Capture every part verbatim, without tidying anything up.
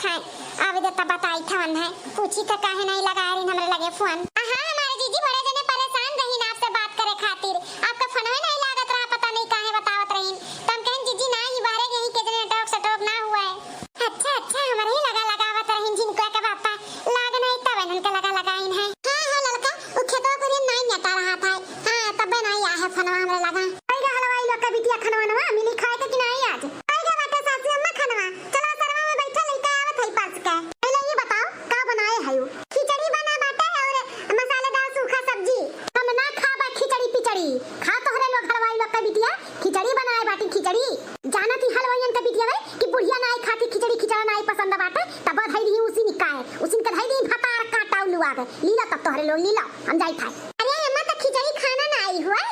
हाँ, आवे दे तब बताई थवन है। पूछी त काहे नाहीं लगाए रहिन हमरे लगे फोन। हाँ, हमारे जीजी बड़े जने परेशान रहिन आपसे बात करे खातिर। आपका फोनवे नाहीं लागत रहा, पता नाहीं काहे बतावत रहिन। त हम कहेन जीजी नाहीं, बाहरे गई के जने नेटवर्क सेटवर्क ना हुआ है। अच्छा, अच्छा, हमरे ही लगा लगावत रहिन झिनकुआ के पापा। लाग नाहीं तब इनन के लगा लगाइन है। हाँ, हाँ, ललका, उ खेतवा कोरिया नाहीं नेटा रहा था। हाँ, तबे नाहीं आए है फोनवा हमरे लगा। कई गा हलवाई लोग के बिटिया खनवा नवा मिली खाए के कि नाहीं आज? कई गा बाटे सासू अम्मा खनवा? चला सरवा में बैठा, लइका आवत है परस के। पहले ये बताओ, का बनाए है यू? खिचड़ी बना बाटे और मसालेदार सूखा सब्जी। हम ना खाबा खिचड़ी पिचड़ी। खा तोहरे लोग हलवाई लोग के बिटिया, खिचड़ी बनाए बाटी खिचड़ी। जानत ही हलवाइयन के बिटिया वे कि बुढ़िया नाहीं खाती खिचड़ी, खिचड़ा नाहीं पसंद बाटे, तब धई दी उसी निकाय, उसी के धई दी भतार काटा उलुआ के। लीला तब तोहरे लोग लीला, हम जाई खाए। अरे अम्मा, त खिचड़ी खाना नाहीं हुआ,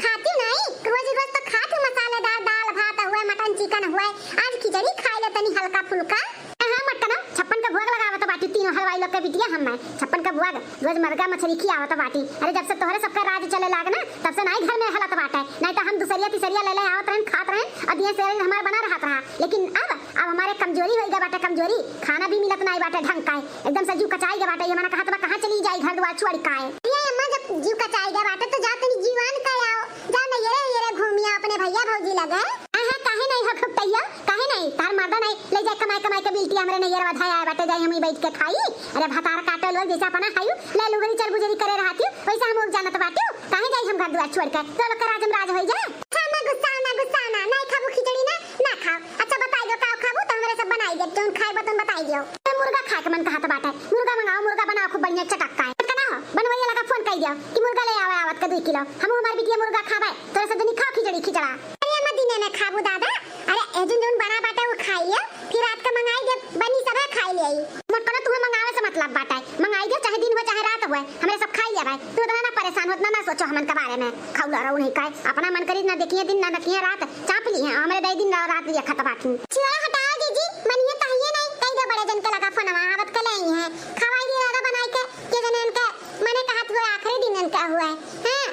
खाती नाहीं, रोज रोज त खाती मसालेदार दाल भात हुआ, मटन चिकन हुआ, आज खिचड़ी खाई ले तनी हल्का फुल्का। हाँ, मटकना, छप्पन का भोग लगावत बाटी तीनों हलवाई लोग के बिटिया हम मैं। छप्पन का भोग, रोज मरगा मछरी खियावत बाटी। अरे, जब से तोहरे सबका राज चले लाग ना, तब से नाहीं घर में हलत बाटे। नाहीं त हम दुसरिया तिसरिया ले ले आवत रहन, खात रहन, और दिए से हमार बना रहत रहा। लेकिन अब, अब हमारे कमजोरी होई गा बाटे, कमजोरी। खाना भी मिलत नाहीं बाटे ढंग का। एकदम से जीव कचाई गा बाटे। ये मना कहत बा, कहाँ चली जाई घर दुआर छोड़ का। ये अम्मा, जब जीव कचाई गा बाटे, तो जा तनी जीवान का आओ। जा नैहरे, नैहरे घूमिया अपने भैया भौजी लगे। हाँ, हाँ, काहे नाहीं हो घुपटैया? काहे नाहीं? तार मर्दा नाहीं ले जाए कमाए, कमाए के बिल्टी हमरे नैहर वधाए आए बाटे, जाई हम ही बैठ के खाई। अरे भतार काटो लोग, जैसे अपना खायू, ले लुगरी चल गुजरी करे रहती, वैसे हम लोग जानत बाटू। काहे जाई हम घर दुआर छोड़ के? तो लोग के राज में राज होई जाए। अच्छा, ना गुस्सा, ना गुस्सा, ना, नाहीं खाबू खिचड़ी ना, ना खाओ। अच्छा, बताई दो का खाबू, तो हमरे सब बनाई दे, जौन खाए बतन बताई दियो। ए, मुर्गा खाए के मन कहत बाटे, मुर्गा मंगाओ, मुर्गा बनाओ खूब बढ़िया चटक का। इतना हो, बनवैया लगा फोन कर दियो कि मुर्गा ले आवे आवत के दुई किलो। हम हमार बिटिया मुर्गा खाबे, तोरे सब जनी खाओ खिचड़ी खिचड़ा। अरे अम्मा, दिने में खाबू दादा। अरे, ए जौन जौन बना बाटे, वो खाई लियो, फिर रात का मंगाई दे, बनी सबे खाई ले आई। मोटकनो, तुहे मंगावे से मतलब बाटे, मंगाई दे, चाहे दिन हुए, चाहे रात हुए, हमरे सब खाई लिया भाई। तू इतना ना परेशान हो, इतना ना सोचो हमन के बारे में। खौला रहू नहीं काहे, अपना मन करी ना देखिए दिन, ना देखिए रात, चाप ली है, हमरे दई दिन रात लिया खत बाटी। छिया हटाओ जीजी, मनिए तहिए नहीं, कई दे बड़े जन के लगा फोनवा, आवत के ले आई है, खवाई दिए दादा बनाई के, के जने इनके मने कहत हुए आखिरी दिन इनका हुआ है। हाँ,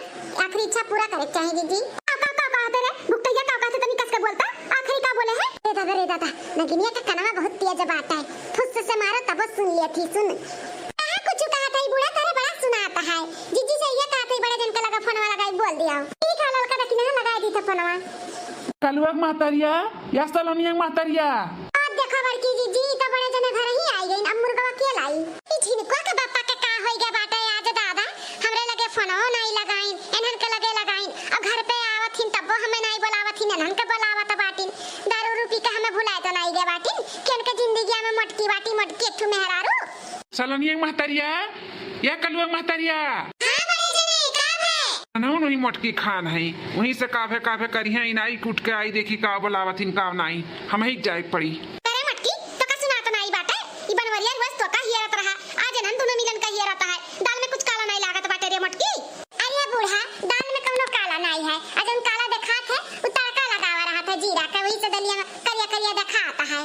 आखिरी इच्छा पूरा करे के चाही जीजी। का, का, का कहते रे? भुगतैया का कहते तनी कस के बोलता? आखिरी का बोले है? रे दादा, रे दादा, नगिनिया का कनवा बहुत तेज बात है। फुस से मारो तब सुन लिया थी, सुन। कहाँ कुछ कहत है बूढ़ा, तारे बड़ा सुनाता है। जीजी से ये कहत है बड़े जन के लगा फोनवा लगाई बोल दिया। ठीक है ललका, दखिना लगाई दी था फोनवा। कलुआ के महतरिया, या सलोनिया के महतरिया। अब देखो बड़की जीजी, ई तो बड़े जने घर ही आई गईन, अब मुर्गवा के लाई? ई झिनकुआ के बापा के का होई गया बाटे आज दादा? हमरे लगे फोनो नाई लगाइन, इन्हन के लगे लगाइन। अब घर पे आवत हिन तब्बो हमें नाई बोलावत हिन, इन्हन के बोलावत बाटिन। दारू रूपी के हमें भुलाए तो नाई गया बाटिन कि उनके जिंदगिया में मोटकी बाटी, मोटकी एक ठो मेहरारू। सलोनिया के महतरिया, या कलुआ के महतरिया। हाँ बड़े जने, का भे? अनहु नहीं मोटकी खान है, वहीं से काभे काभे करिया, इनाई कूट के आई देखी का बोलावत हिन का नाई, हम ही जाए पड़ी। अरे मोटकी, तो का सुनात नाई बाटे? ई बनवरिया रोज तो का हियरत रहा, आज इन्हन दोनों मिलन का हियरत है। दाल में कुछ काला नाई लागत बाटे रे मोटकी। अरे बूढ़ा, दाल में कौनो काला नाई है, आ जौन काला देखात है, उ तड़का लगावा रहत है जीरा के, वही से दलिया में करिया करिया देखात है। हाँ,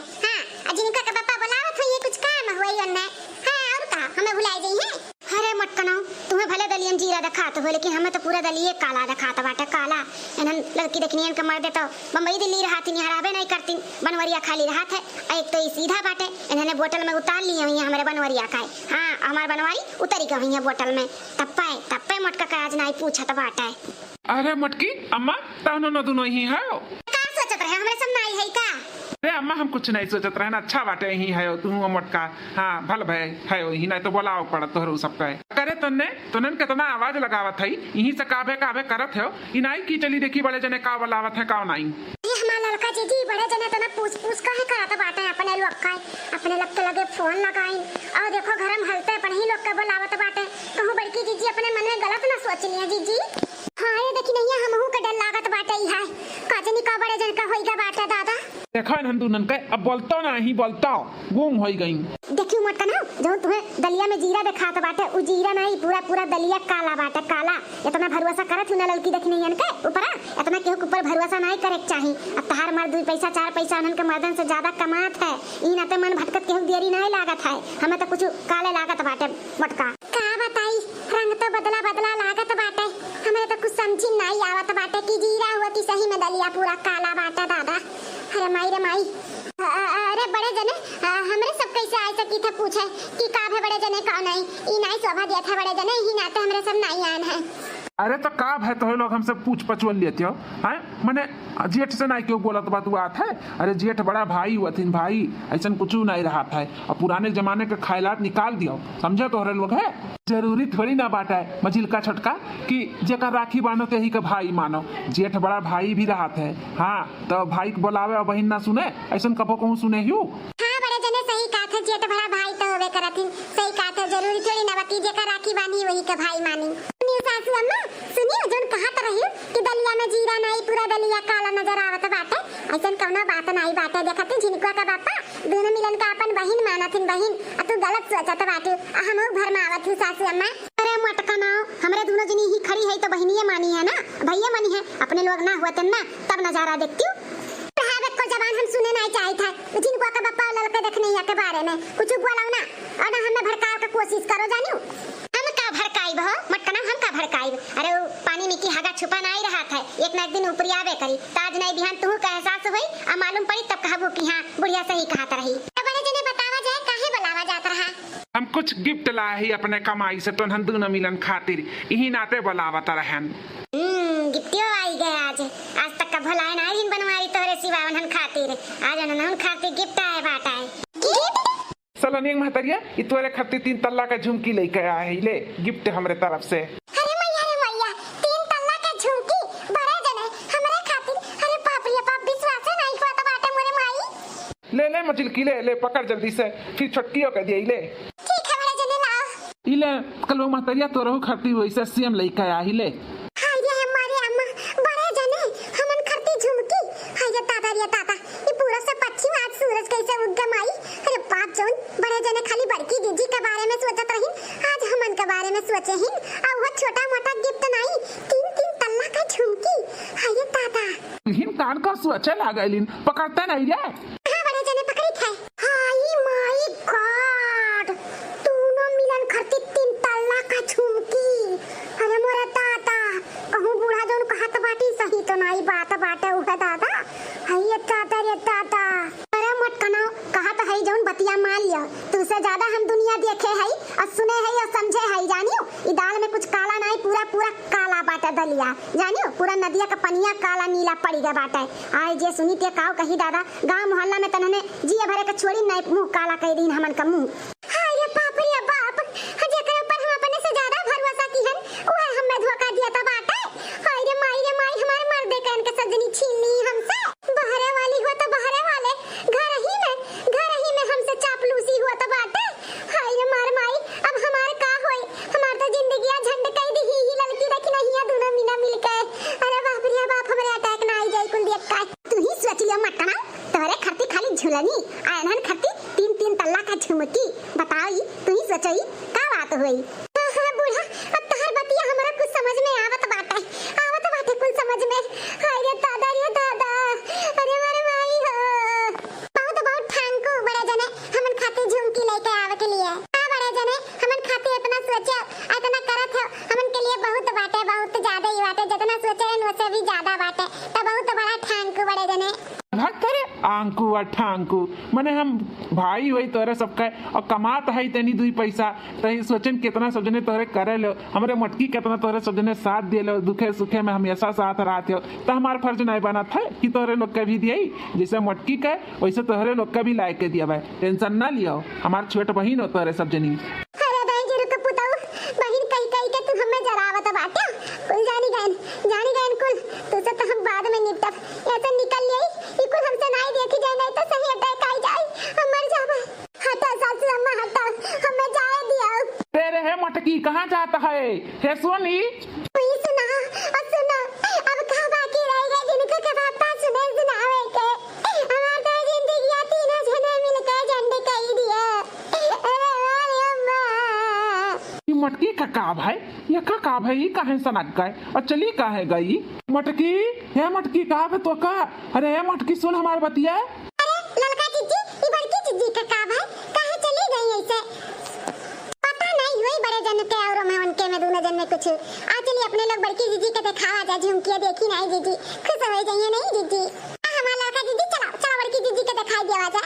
आ जिनका के पापा बोलावत है, ये कुछ काम हुए ही उनने। हाँ, और का, हमें भुलाए जाई है? अरे मोटकनो, तुम्हें भले दलिया में जीरा देखात हो, लेकिन हमें तो पूरा दलिये काला देखात बाटे, काला। इन्हन लड़की देखनियन के मर्दे तो बम्बई दिल्ली रहत ही, निहराबे नहीं करती, बनवरिया खाली रहत है। आ एक तो ई सीधा बाटे, इन्हने बोतल में उतार लिए हुई है हमरे बनवरिया का है। हाँ, हमार बनवारी उतरी गई हुई है बोतल में। तप्पे, तप्पे मोटका का आज नाई पूछत बाटे। अरे मोटकी, अम्मा, तहनो न दुनो ही है। का सोचत रहे, हमरे सब नाई है का? अरे अम्मा, हम कुछ नहीं सोचत रहन, अच्छा बाटे यहीं है, तू मोटका। हाँ, भल भय है यहीं, नहीं तो बोलाओ पड़त तोहरो सबका। करे तन्ने, तोनन केतना आवाज लगावत है, यहीं से काभे काभे करत है, इनाई की चली देखी बड़े जने का बोलावत है, का नाई। ये हमार लड़का जीजी बड़े जने तना पूछ पूछ काहे करत बाटे अपने लोग का, अपने लोग के लगे फोन लगाइन। और देखो घर में हलते अपने ही लोग के बोलावत बाटे। कहूँ बड़की जीजी अपने मन में गलत ना सोच लिया जीजी। हाँ, ये देखी नहीं हमहू के डर लागत बाटे, ई है का जनी का बड़े जन का होई गा बाटे दादा। देखा इन्हन दुनन के, अब बोलता नहीं, बोलता गुम होई गई। देखियो मोटकनो, जौन तुम्हें दलिया में जीरा देखात बाटे, उ जीरा नहीं, पूरा पूरा दलिया काला बाटे, काला। इतना भरोसा करत हूँ ना ललकी देखनियन के ऊपरा, इतना केहू के ऊपर भरोसा नहीं करे के चाही। अब तहार मर्द दुई पैसा चार पैसा उन्हन के मर्दन से ज्यादा कमात है, ई नाते मन भटकत केहू देरी नहीं लागत है। हमें तो कुछ काले लागत बाटे मोटका। का बताई, रंग तो बदला बदला लागत बाटे। हमरे तो कुछ समझी नहीं आवत बाटे कि जीरा हुआ कि सही में दलिया पूरा काला बाटे दादा। अरे माई रे माई। अ-, अ-, अरे बड़े जने, आ, हमरे सब कैसे आए सकी थे पूछे कि का भे बड़े जने, का नहीं, ई नाई शोभा दिया था बड़े जने, यही नाते हमरे सब नाई आन है। अरे तो का भे तोहे लोग हमसे पूछ पचवन लेते हो, हैं? मने जेठ से नाई क्यों बोलत बा तू बात है? अरे जेठ बड़ा भाई हुआ थिन भाई, ऐसन कुछ नहीं रहा था। अब पुराने जमाने के ख्यालात निकाल दियो, समझे तोहरे लोग है? जरूरी थोड़ी ना बाटे मझिलका छोटका कि जेकर राखी बांधो तेही के भाई मानो। जेठ बड़ा भाई भी रहत है। हाँ, तो भाई के बोलावे और बहिन ना सुने, ऐसन कबो कहूँ सुने हियो? हाँ, बड़े जने सही कहत है, जेठ बड़ा भाई तो होबे करत ही। सही कहत है, जरूरी थोड़ी ना बा कि जेकर राखी बांधी वही के भाई मानी। सुनियो सासू अम्मा, सुनियो, जौन कहत रही कि दलिया में जीरा नाई, पूरा दलिया काला नजर आवत बाटे, ऐसन कौनो बात नाई बाटे। देखत ही झिनकुआ का बापा, दोनों मिलन का अपन बहिन मानत हिन बहिन, आ तू गलत सोचत बाटू, आ हमहू भरमावत हूँ सासू अम्मा। अरे मटकनाओ, हमरे दोनों जनी ही खड़ी है तो बहिनिये मानी है ना, भैया मानी है, अपने लोग ना हुआ ना तब नजारा देखती हूँ। तहार एको जबान हम सुने नाई चाहत है। झिनकुआ का बापा ललके देखने के बारे में कुछ बोलाओ ना, और ना हमें भड़कावे के कोशिश करो जानियो। हम का भड़काइब हो मटकना, हम का भड़काइब? अरे वो पानी में की हगा छुपा नाई रहत है, एक ना एक दिन उपरियाबे करी। त आज नाई बिहान तुहू का एहसास होई, आ मालूम पड़ी तब कहबू कि हाँ बुढ़िया सही कहत रही। तो बड़े जने बतावा जाए काहे बुलावा जात रहा? हम कुछ गिफ्ट लाए ही अपने कमाई से तोहन दोनों मिलन खातिर, इही नाते बुलावत रहन। हम्म, गिफ्टियो आई गए आज। आज तक का भुलाए ना रहीन बनवारी तोहरे सिवा उन्हन खातिर। आज उन्हन खातिर गिफ्ट आए बाटा है। गिफ्ट? सलोनी महतरिया, ई तोरे खातिर तीन तल्ला का झुमकी लेके आए ही, ले गिफ्ट हमरे तरफ से। अरे मैया रे मैया, तीन तल्ला का झुमकी, बड़े जने, हमरे खातिर? अरे बाप रे बाप, विश्वास नहीं होत बाटे मोरे माई। ले, ले मझिलकी, ले, ले, पकड़ जल्दी से, फिर छोटकियो के दिए, ले। ठीक है, बड़े जने लाओ। ई ले, कल वो महतरिया तोरहु खातिर वैसे सेम लइका आही, ले। हाय रे हमारे अम्मा, बड़े जने, हमन खातिर झुमकी। हाय रे दादा रे दादा, ई पूरब से पश्चिम आज सूरज कैसे उग गया माई। अरे बाप जौन, बड़े जने खाली बड़की जीजी के बारे में सोचत रही, आज हमन के बारे में सोचे ही। आ वो छोटा मोटा गिफ्ट नहीं, तीन तीन तल्ला का झुमकी। हाय रे दादा। हिन कान कर सोचे लागलिन, पकड़ते नहीं रे। हाँ, बड़े जने पकड़ी थे। हाय माय गॉड, दोनों मिलन खातिर तीन तल्ला का झुमकी। अरे मोरे दादा, कहूँ बूढ़ा जौन कहत बाटी, सही तो नाई बात बाटे उहे दादा। हाय दादा रे दादा। अरे मटकना, कहत है जौन बतिया मान लियो, तुसे ज्यादा हम दुनिया देखे है और सुने है और समझे है, जानियो। ई दाल में कुछ काला नाई, पूरा पूरा काला बाटे दलिया, जानियो। पूरा नदिया का पनिया काला नीला पड़ी गए बाटे। आए जे सुनी ते काव कही दादा, गांव मोहल्ला में तनहने जिए भरे के छोड़ी नहीं, मुंह काला कह दीन हमन का मुंह। हाय रे बाप रे बाप, जेकर ऊपर हम अपने से ज्यादा भरोसा किहन, वह हमें धोखा दिया था बाटे। हाय रे माई रे माई, हमारे मर्दे का इनके सजनी छीन ली हमसे। बहरे वाली हो तो बहरे वाले, घर ही में, घर ही में हमसे चापलूसी हुआ तो बाटे। हाय रे मार माई, अब हमार का होई? हमार तो जिंदगिया झंड कई दिही ही ललकी देखी नहीं है दोनों मीना मिलके। अरे बाप रे बाप, हमरे अटैक ना आई जाई कुल देख के। तू ही सोच लियो मटना, तोहरे खरती खाली झुलनी, आ एनहन खरती तीन तीन तल्ला का झुमकी। बताओ ई, तू ही सोचो ई, का बात होई? हाँ, हाँ, बूढ़ा, अब तोहर बतिया हमरा कुछ समझ में आवत बाटे, आवत बाटे कुल समझ में। हाय रे दादा रे दादा, अरे मार माई हो। बहुत, बहुत thank you बड़े जने, हमन खातिर झुमकी लेके आवे के लिए। हाँ बड़े जने, हमन खातिर इतना सोचे, इतना करत हो, हमन के लिए बहुत बाटे, बहुत ज्यादा ही बाटे, जितना सोचे हन, ओसे भी ज्यादा बाटे। तो बहुत बड़ा thank you बड़े जने। भक्त रे आंकू आ ठांकू, मने हम भाई होई तोरे सबके, और कमात है तनी दुई पैसा, तही सोचन कितना सब जने तोहरे करे लो, हमरे मटकी कितना तोहरे सब जने साथ दिए लो, दुखे सुखे में हमेशा साथ रहत हो, तो हमार फर्ज नहीं बनत है कि तोहरे लोग के भी दिए, जैसे मटकी के वैसे तोहरे लोग के भी लाए के दिया भाई, tension ना लियो, हमार छोट बहिन हो तोहरे सब जनी। अरे दाई जी रुक पुताऊ, बहिन कही कही के तू हमें जरावत बाटे, कुल जानी गयन, जानी गयन कुल, तुझसे तो हम बाद में निपटब, ऐसे निकल ले, ई कुल हमसे नहीं देखी जाए, नहीं तो सही attack आई जाए, हम मर जाबे। हटा सासू अम्मा हटा, हमें जाए दिया। रे रे हे मटकी, कहाँ जात है? हे सुनी। वही सुना, और सुना, अब का बाकी रह गया जिनको के बापा सुने सुनावे के? हमार तो जिंदगिया तीनों जने मिलके झंड कई दिया। अरे, अरे अम्मा। ई मटकी का का भाई? ये का का भाई? ई काहे सनक गए? और चली काहे गई? मटकी, हे मटकी, का बे तो का? अरे हे मटकी, सुन हमार बतिया। अरे ललका जीजी, ई बड़की जीजी का का भाई? काहे चली गई ऐसे? पता नहीं हुई बड़े जन के और में उनके में दोनों जन में कुछ। आ चली अपने लोग बड़की जीजी के दिखावा जा, झुमकिया देखी नहीं जीजी, खुश हो जाइए नहीं जीजी। आ हमार ललका जीजी, चला, चला बड़की जीजी के दिखाई देवा जा।